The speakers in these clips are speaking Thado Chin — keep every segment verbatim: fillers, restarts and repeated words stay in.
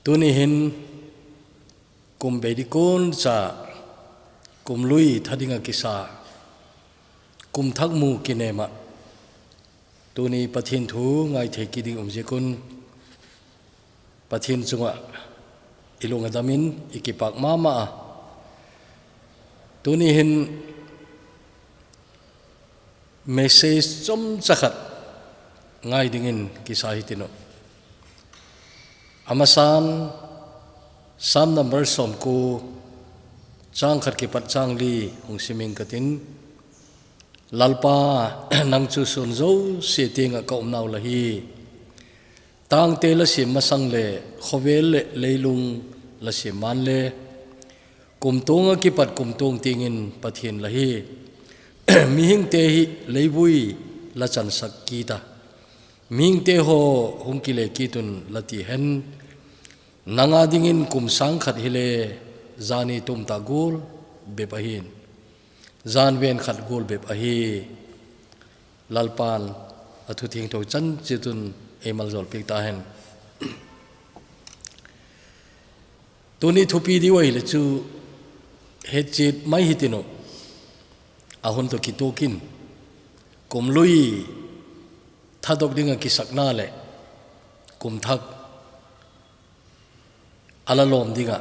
Tuni hin kum bei ding kon cha, kum lui tha dinga kisa, kum thak mu kinema. Tuni Pathen thu ngai thei kit ding um jeh un, Pathen chunga i lung a damin i kipak mama a. Tuni hin message chomcha khat ngai dingin kisa hitin u. Amasan, Psalm number som ko, chang khat kipat chang li hung sim ing katin. Lalpa, nang chu sun jouse tenga ka umnau la hi. Tangte la sem masang le, khovel le leilung la sem man le, kum tung a kipat kum tung dingin Pathen la hi. Mihingte hi leivui la chansak kit a, mihingte ho hung kile kit un la ti hen. Nanga dingin kum sang khat hile, jani tum ta gul bep ahin, jan ven khat gul bep ahi. Lalpan a thu thiangtho chan chitun ei maljol pek ta hen. Tuni thupi diu ahile chu, hetchet mai hitin u. A hun toh kitokin, kum lui thadok dinga kisakna le kum thak a la lom dinga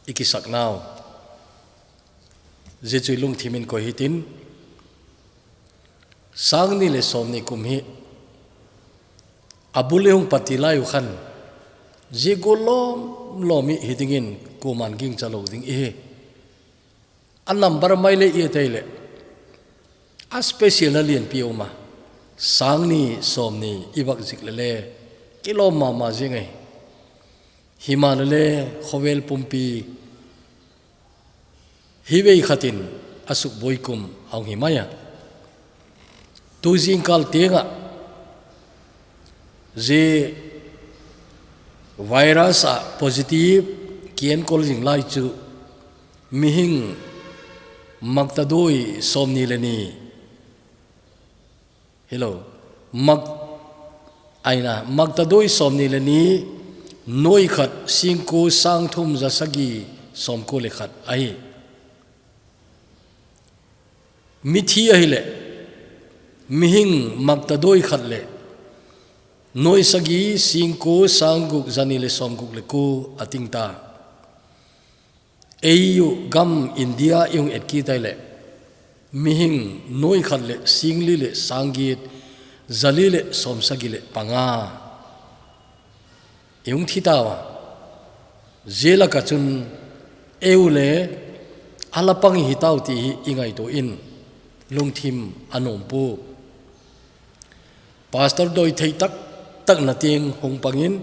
i kisaknau, zia chu i lungthimin koi hitin, sang ni le som ni kum hi a bul i hung pati lai u khan, zia gul lom lom i hi dingin kuman gingcha lo ding i hi. A number mai le i et ai le, a special na lianpi a um a, sang ni som ni i vak zik le le, kilom mama zing ai. Himan le le, khovel pumpi hi vei khatin a sukbuai kum a hung hi mai a. Tu jingkal tianga zia virus a positive kienkol jing lai chu mihing maktadoi som ni le ni. Hello. Mak, aina, maktadoi som ni le ni, noi khat, singko sang thum ja sagi som ko le khat ahi. Mithi ahile, mihing maktadoi khat le, noi sagi, singko sang guk ja ni le som guk le ko a ting ta. Eiu gam India i hung et kit ai le, mihing noi khat le singli le sang giet, jali le som sagi le panga i hung thi tau a. Zia laka chun eiu le a la pang i hi tau ti hi i ngaito in lungthim a nuam pu. Pastor doi thei tak tak na tiang hung pangin,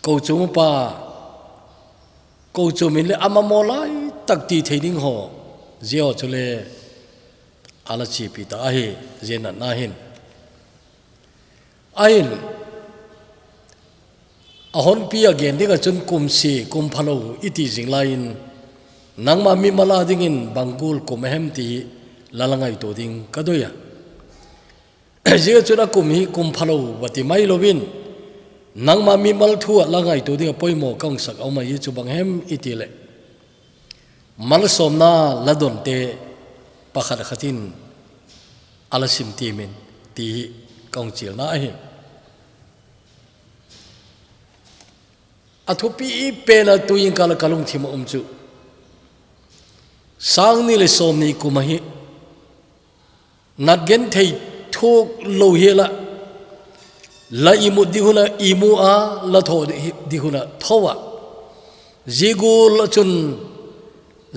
kochuam pa, kochuam in le a mamaw lai tak ti thei ding haw, zia haw chu le a la chipi ta ahi, zia natna hin. Ahin, a honpi a gen ding a chun kum si, kum phalo i ti zing lai in, nangma mimal a dingin bang gul kum a hem ti hi la la ngaito ding ka doi a. Zia chun a kum hi kum phalo va ti mai lo in, nangma mimal thu a la ngaito ding a poimaw ka hung sak a um a, zia chu bang hem i ti le, malsawmna la donte pakhat khat in a la sim tiam in ti hi ka hung chialna ahi. A thupi pen a tu in ka la ka lungthim a um chu, sang ni le sawm ni kum ahi. Nat gen thei thuk lo hi la, la imut di hun a imu a, la tho di, di hun a tho a. Zia gual a chun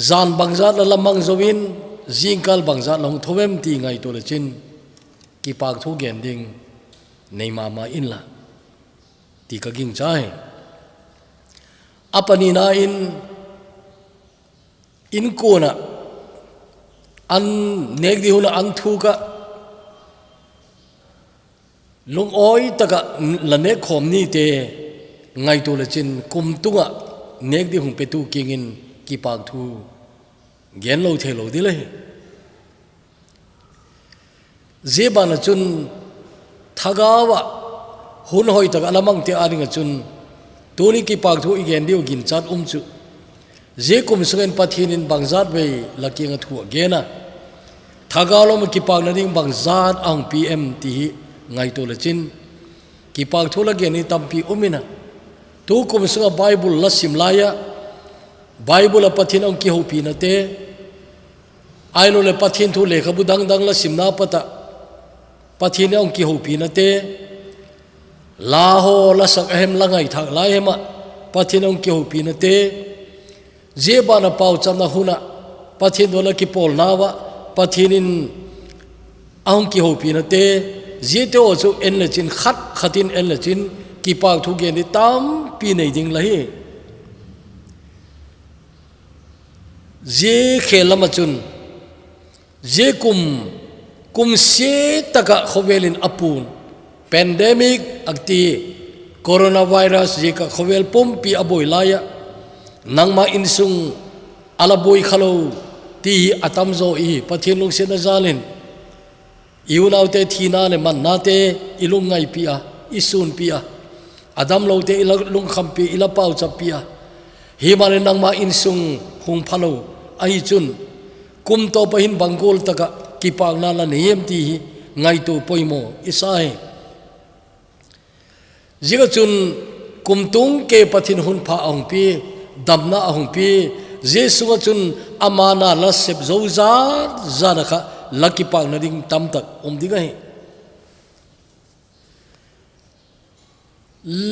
zan bangzat la la mang zo in, zingkal bangzat la hung tho em ti ngaito le chin, kipak thu gen ding nei mama in la, ti ka gingcha hi. A panina in, inkuan a an nek di hun a an thuk a, lungawi tak a la nek khawm nite ngaito le chin, kum tung a nek di hung petu kiang in kipak thu gen lo thei lo di le hi. Zia ban a chun thagau a hun hoi tak a la mangte a ding a chun Tuni kipakthu i gen diu ginchat um chu, zia kum sungin Pathian in bangzat vei la kiang a thu a gen a, thagau lam a kipakna ding bangzat a hung pi em ti hi ngaitua le chin, kipakthu la gen hi tampi um in a, tu kum sunga Bible la sim lai a, Bible a Pathian a hung kihopina te, ahilou le Pathian thu lekhabu dangdang la simna pat a Pathian a hung kihopina te, la ho la sak a hem, la ngaithak lai hem a Pathian a hung kihopina te, zia bana pauchapna hun a Pathian thu la kipawlna uva Pathian in a hung kihopina te, zia te ho chu en le chin, khat khat in en le chin, kipakthu gen hi tampi nei ding la hi. Zia khel lam a chun, zia kum, kum sia tak a khovel in a pun, pandemic a ti, coronavirus ziak a khovel pumpi a buai lai a, nangma insung a la buai kha lo ti hi a tam zaw i hi. Pathian lungsiatna jal in i unaute thina le manna te i lungngaipih a, i sunpih a, a damlote i la lungkhampih, i la pauchappih a, himahleh nangma insung hung pha lo ahi chun, kum tawp a hin bang gual tak a kipakna la nei em ti hi ngaitua poimaw i sa hi. Ziak a chun, kum tung kei Pathian hun pha a hung pi, damna a hung pi, zia sung a chun ama na la sep zo zat zat a kha la kipakna ding tamtak um ding ahi.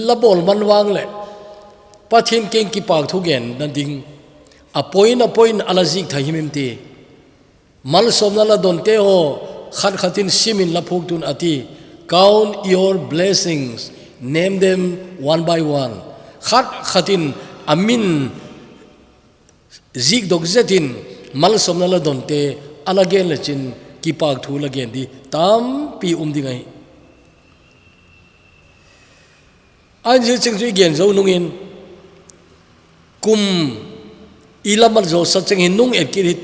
La bawl man vang le Pathian kiang kipakthu genna ding a point a point a la zik thei himhim ti. Malsawmna la donte haw khat khat in sim in la phuak tun a ti. Count your blessings, name them one by one. Khat khat in a min zik dok zet in malsawmna la donte a la gen le chin kipakthu la gen di tampi um ding ahi. Ahin zia cheng chu i gen zo nung in, kum i la mat zo sa cheng hi nung et kit hi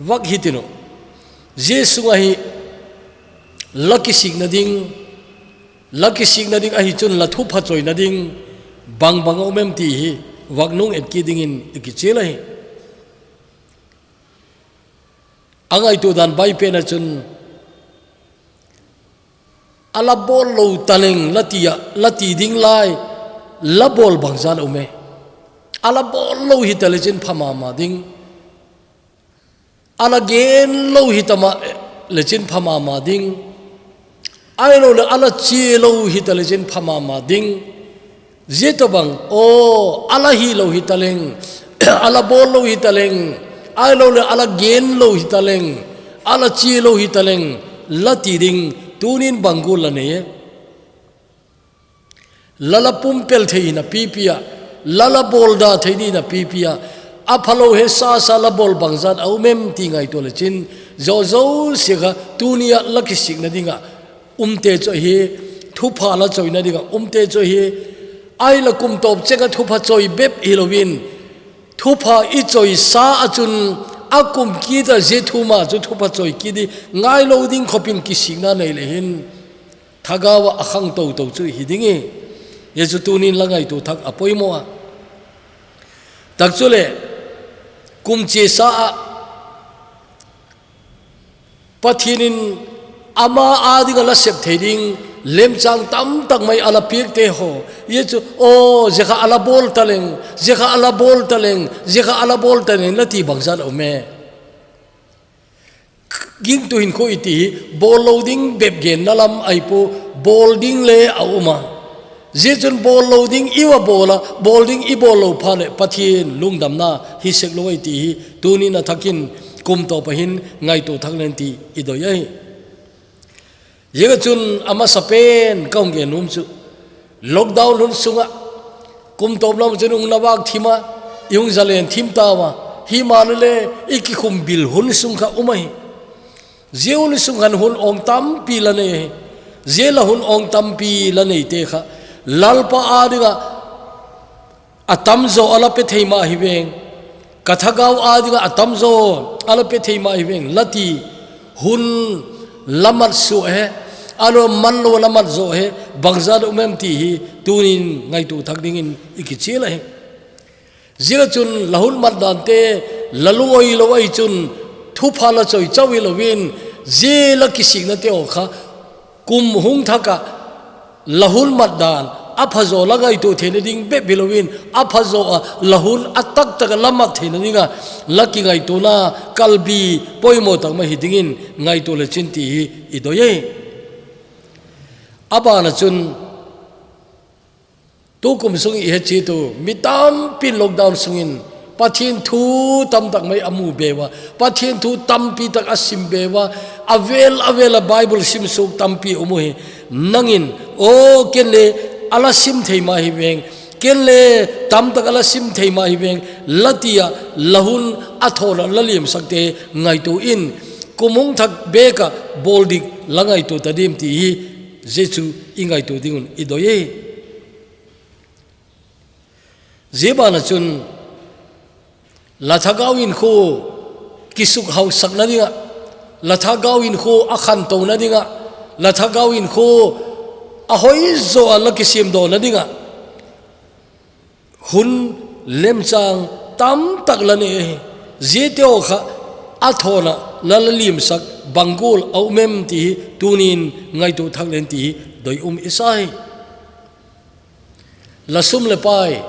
vak hi tin u. Zia sung a hi la kisikna ding, la kisikna ding ahi chun la thupha chawina ding bang bang a um em ti hi vak nung et kit dingin i kichial ahi. A ngaitua dan bai pen a chun, a la bawl lo ta leng la ti a, la ti ding lai, la bawl bangzat a um e. A la bawl lo hi ta le chin pha ma ma ding. A la gen lo hi ta ma le chin pha ma ma ding. Ahilou le a la chia lo hi ta le chin pha ma ma ding. Zia tawh bang, aw, a la hi lo hi ta leng, a la bawl lo hi ta leng, ahilou le a la gen lo hi ta leng, a la chia lo hi ta leng, la ti ding, tunin bang gual la nei e. La la pumpel thei hi na pipi a, la la bawl da thei di na pipi a, a pha lo he sa sa la bawl bangzat a um em ti ngaitua le chin, zo zo sia kha tuni a la kisikna ding a umte chu hi, thupha la chawina ding a umte chu hi, ahi la kum tawp cheng a thupha chawi bep hi lo in, thupha i chawi sa a chun a kum kit a zia thu ma chu thupha chawi kit di ngai lo ding khop in kisikna nei le hin, thagau a a khang to to chu hi ding i, zia chu tunin la ngaitua thak a poimaw a. Tak chu le, kum chia sa a Pathian in ama a ding a la sep thei ding lemchang tamtak mai a la piakte haw, zia chu, aw, zia kha a la bawl ta leng, zia kha a la bawl ta leng, zia kha a la bawl ta leng, la ti bangzat a um e. Gingtu hin kho i ti hi, bawl lo ding bep genna lam ahi pua, bawl ding le a um a. Zia chun bawl lo ding i va bawl a, bawl ding i bawl lo phat le Pathian lungdamna hi sek lo ahi ti hi, tunin a thakin kum tawp a hin ngaitua thak len ti i doi ahi. Ziak a chun a masa pen ka hung gen nuam chu, lockdown hun sung a kum tawp lam a chun hung na vak thim a, i hung zalen thim ta ua, himahleh i kikhum bil hun sung kha um ahi. Zia hun sung khan hun awng tampi la nei ahi. Zia la hun awng tampi la neite kha Lalpa a ding a a tamzaw a la pe thei mah hi veng, ka thagau a ding a a tamzaw a la pe thei mah hi veng, la ti hun la mat suah e. Alo man lo la mat zo he, bangza do mem ti hi, tunin ngaitu thak dingin i kichil ahi. Zia chun la hun mat dan te, la luoi lo ai chun, thupha la choi chau hi lovin, zia la kisikna te o kha, kum hung thaka, la hun mat dan, a phazo la ngaitu theina ding bep hi lovin, a phazo a, la hun a tak taka la mat theina dinga, la kingaituna, kalbi, poimo tak ma hi dingin, ngaitu le chin ti hi, i doi e. A bana chun, tukum sung i he chi tu, mi tampin lockdown sungin, Pathian thu tamtak mai a mu beuva, Pathian thu tampi tak a sim beuva, a vel a vel a Bible sim suk tampi um u hi, nangin, o ken le, a la sim thei ma hi veng, ken le, tamtak a la sim thei ma hi veng, la tia, la hun a thona la liam sak te ngaitu in, kum hung thak beka bol dik la ngaitu ta dim ti hi, Jesu i ngaitu dingun i doi e. Zia bana chun, la thagau in khu kisuk hausakna dinga, la thagau in khu a khantouna dinga, la thagau in khu a hoi zo a la kisim dona dinga, hun lemchang tamtak la nei ahi. Zia te o kha a thona la la limsak bangkul a um em ti hi tunin ngaitu thak len ti hi doi um i sa hi. La sum le pai.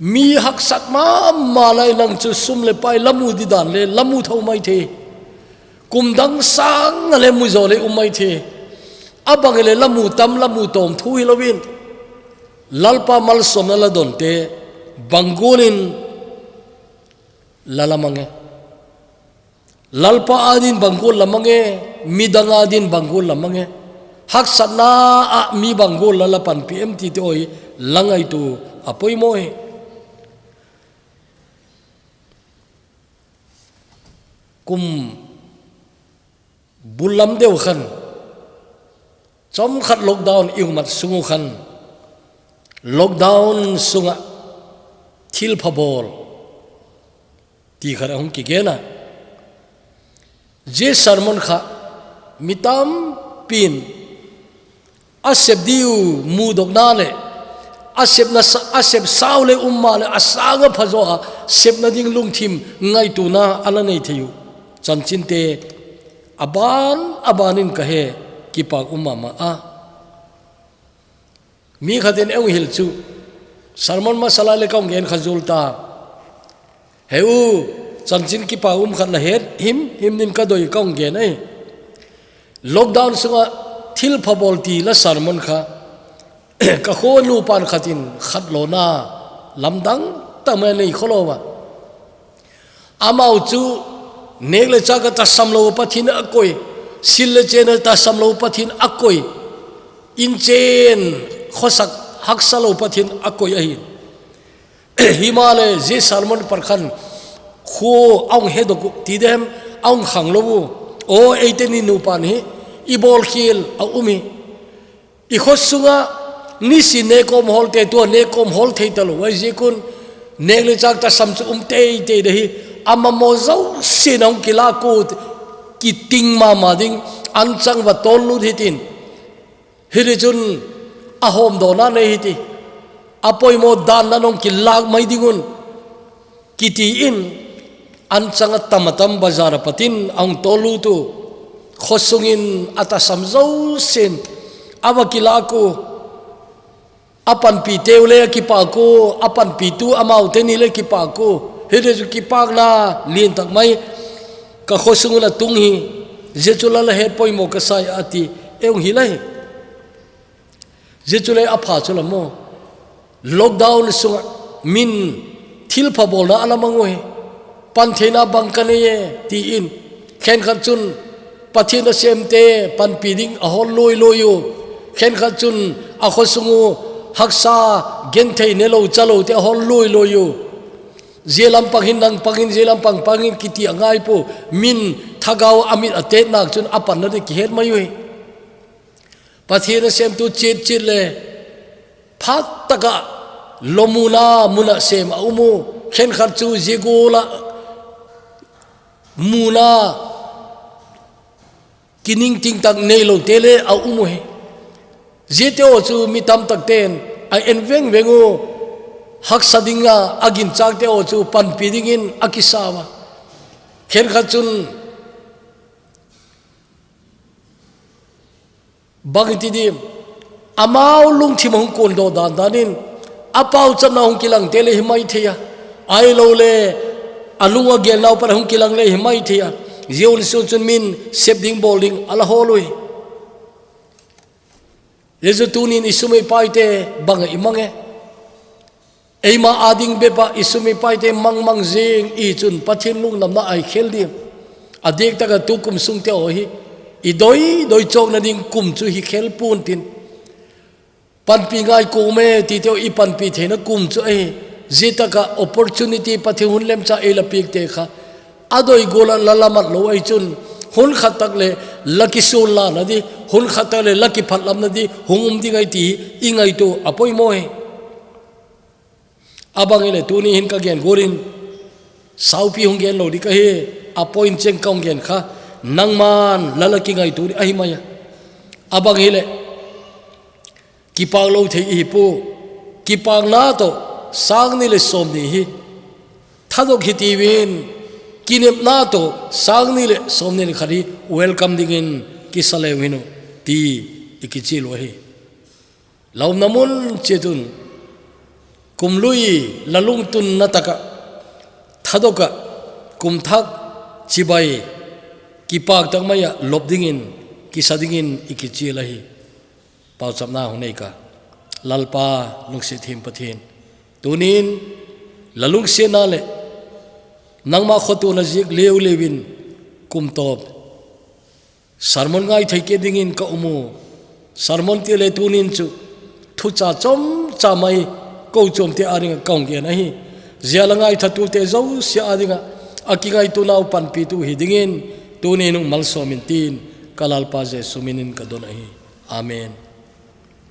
Mi haksat mama lai nang chu sum le pai la mu di dan le la mu tho mai the. Kum dang sang a le mu zo le um mai the. A bang le la mu tam la mu tom thu hi lovin. Lalpa malsomna la don te bangkul in la la mang e. Lalpa a din bangkul la mang e, midang a din bangkul la mang e. Haksatna a mi bangkul la la panpi em ti te oi la ngaitu a poimo e. Kum bul lam deu khan, chomkhat lockdown i umat sung u khan, lockdown sunga thil pha bol ti khat a hung kigen a. Zia sermon kha mi tampin a sep diu mudokna le a sepna sa, a sep sau le um ma le a sanga pha zo a sepna ding lungthim ngaituna a la nei thei u. Chanchin te a ban a ban in ka he kipak um mama a. Mi khat in eng hil chu, sermon masa lai le ka hung gen kha zul ta. He u, chanchin kipa um khat la het him him nin ka doi ka hung gen ai. Lockdown sunga thil pha bol ti la sermon kha, ka kho nupan khat in khat lona lamdang tak mai nei kho lo va. Amau chu nek le chak a tasam lo Pathian a koi, sil le chen a tasam lo Pathian a koi, inchen khosak haksa lo Pathian a koi ahi. Hima le zia sermon par khan khu a hung hedok u ti dem, a hung khang lo u. O eite ni nupan hi i bol khil a um hi. I kho sunga nisin nekom hol te tua nekom hol thei ta lo ai ziak un nek le chak tasam chu um tei tei de hi. Ama mo zo sin a hung kila kut kiting mama ding an chang va tol lut hitin. Hiti chun a hom dona nei hiti. A poimo dan na nong kilak mai ding un. Kiti in, an chang a tam a tam bazar a patin a hung tol lut u, kho sungin a tasam zo sin, a va kilak u, a panpi teu le a kipak u, a panpi tu amau te ni le kipak u, hiti chu kipakna lien tak mai, ka kho sung un a tung hi, zia chu la la het poimo ka sai a ti, e hung hi lai. Zia chu le a pha chu la mo. Lockdown sunga min thil pha bolna a la mang u hi. Pan theina bang ka nei e, ti in. Khenkhat chun Pathian a sem te panpi ding a hol lui lui u. Khenkhat chun a kho sung u haksa gen thei ne lo cha lo te a hol lui lui u. Zia lam pang hin nang pang in, zia lam pang pang in kiti a ngai pu. Min thagau a mit a tet nak chun a pan na te ki het mai u hi. Pathian a sem tu chit chit le, phat taka lomuna muna sem a um u, khenkhat chu zia gula muna kiningting tak neilou te le a um u hi. Ziate ho chu mi tamtak ten a en vengveng u, haksa dinga a ginchang te ho chu panpi dingin a kisa uva. Khenkhat chun bang ti di, amau lungthim a hung kondoh dandan in, a pauchapna hung kilang te le hi maithei a, ahilou le a lung a gelnau pat a hung kilang le hi maithei a, ziaun sun chun min sep ding bol ding a la hol u hi. Jesu tunin i sum i pai te bang i mang e. Eima a ding bep a i sum i pai te mangmang zing i chun Pathian lungnamna a hi khel ding. A diak taka tu kum sung te ho hi i doi doi chokna ding kum chu hi khel pun tin. Panpi ngai kum e ti te ho i panpi theina kum chu ahi. Zia taka opportunity Pathian hun lemcha ei la piak te kha a doi gol a la la mat lou ahi chun, hun khat tak le la kisun lana di, hun khat tak le la kiphatlamna di hung um ding ahi ti i ngaito a poimo hi. A bang hile tuni hin ka gen gol in, saupi hung gen lou di ka hi, a point cheng ka hung gen kha, nangman la la kingaito di ahi mai a. A bang hile, kipak lou thei i hi pu, kipakna toh sang ni le som ni hi thadok hi tiuvin, kinepna toh sang ni le som ni le khat hi welcome dingin kisa leu hinu ti i kichial u ahi. La umna mun chiat un, kum lui la lungtunna taka, thadoka, kum thak, chibai, kipak tak mai a lop dingin, kisa dingin i kichial ahi. Pauchapna hung nei ka, Lalpa lungsiat them Pathian, tunin la lungsiatna le nangma khotona ziak leu leuvin kum tawp sermon ngai thei kei dingin ka um u. Sermon ti le tunin chu thucha chomcha mai ko chom te a dinga ka hung gen ahi. Zia la ngaithatu te zosia a dinga a kingaito nau panpitu hi dingin tunin hung malsom in tin ka Lalpa Jesu minin ka don ahi. Amen.